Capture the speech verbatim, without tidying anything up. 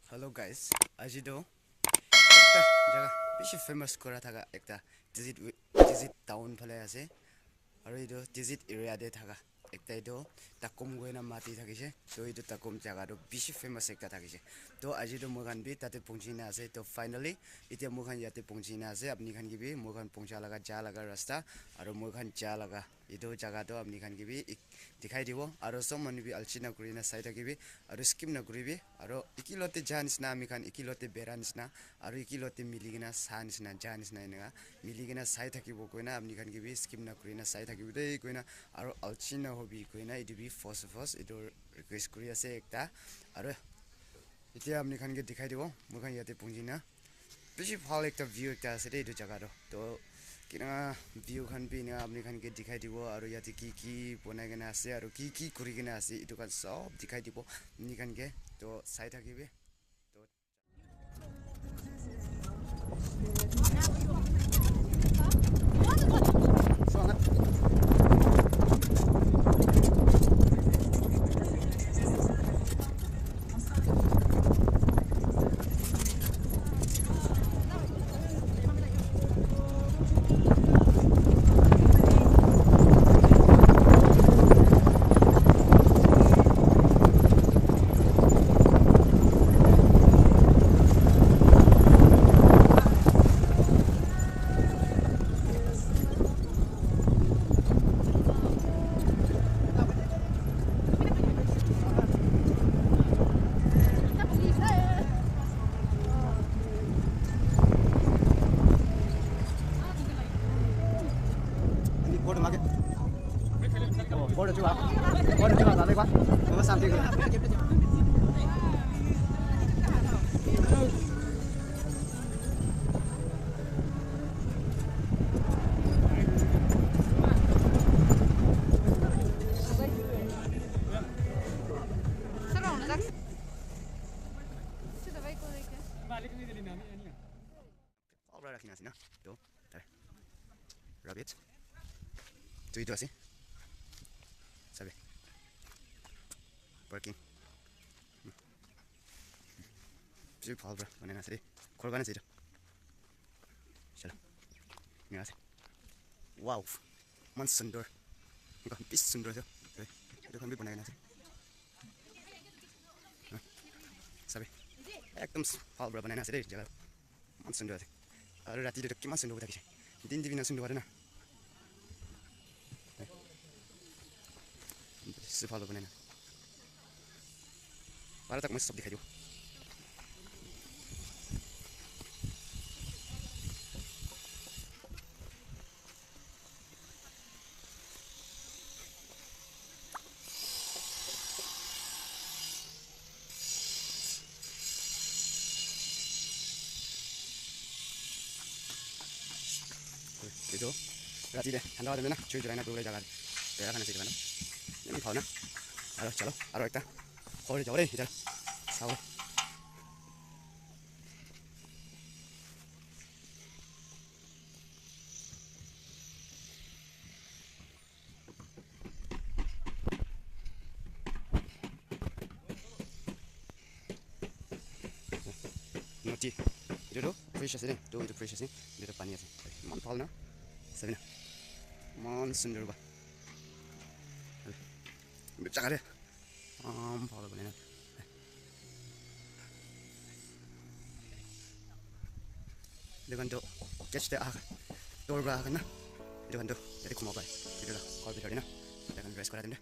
Hello guys, aji toh ekta jaga bishi famous kura thaka ekta Tizit wi-, Tizit town phale ase. Aru etu Tizit area te thaka ekta etu Takum koina mati thakise. To etu Takum jaga toh bishi famous ekta thakise. To aji toh moi khan bi tate pongchi na ase. To finally, itya moi khan yate pongchi na ase. Apni khan ke bi moi khan pongcha laga, ja laga rasta, aru moi khan ja laga etu jaga toh apni khan ke bi ik-, dikhai dibo. Aru sob manu bi alchi na kuri na sai thakibi, aru skip na kuribi, aru iki lote ja nisna, ami khan iki lote bera nisna, aru iki lote mili kena sa nisna, ja nisna, eneka mili kena sai thakibo koina, apni khan ke bi skip na kuri na sai thakibo de koina, aru alchi na hobi koina, etu bi first of all, etu request kuri ase ekta. Aru itya apni khan ke dikhai dibo, moi khan yate pongchi na. Bishi bhal ekta view ekta ase de etu jaga toh. To kina view khan bi ena apni khan ke dikhai dibo, aru yate ki ki bonai kena ase, aru ki ki kuri kena ase, etu khan sob dikhai dibo apni khan ke. To sai thakibi. To Bhal para rakhi na ase na. To, tare. Rabbit. To, etu ase. Sabi. Parking. Bishi bhal para banai na ase de. Ghor khan ase etu. Chala. Ena ase. Wow. Iman sundor. Eneka bishi sundor ase. Etu khan bi banai na ase. Sabi. Ekdum bhal para banai na ase de jaga. Iman sundor ase. Aru rati te toh kiman sundor hoi thakise. Din te bi na sundor hoi na. Bishi bhal banai na. Aru tak moi sob dikhai dibo. Etu rati te thanda hoile na chui julai na buhiwole jaga ase. Bera khan ase etu khan. Iman bhal na. Aru chalo, aru ekta. Ghor te jabo de, etu. Sabo. Nodi. Etu tu fresh ase de. Tu etu fresh ase. Etu tu pani ase. Iman bhal na. Sabi na. Iman sundor ba. Etu jaga de. Iman bhal banai na. Etu khan tu catch te aha, tor para aha khan na. Etu khan tu yate khuma pai. Etu la ghor bitor te na. Etu khan rest kora time te.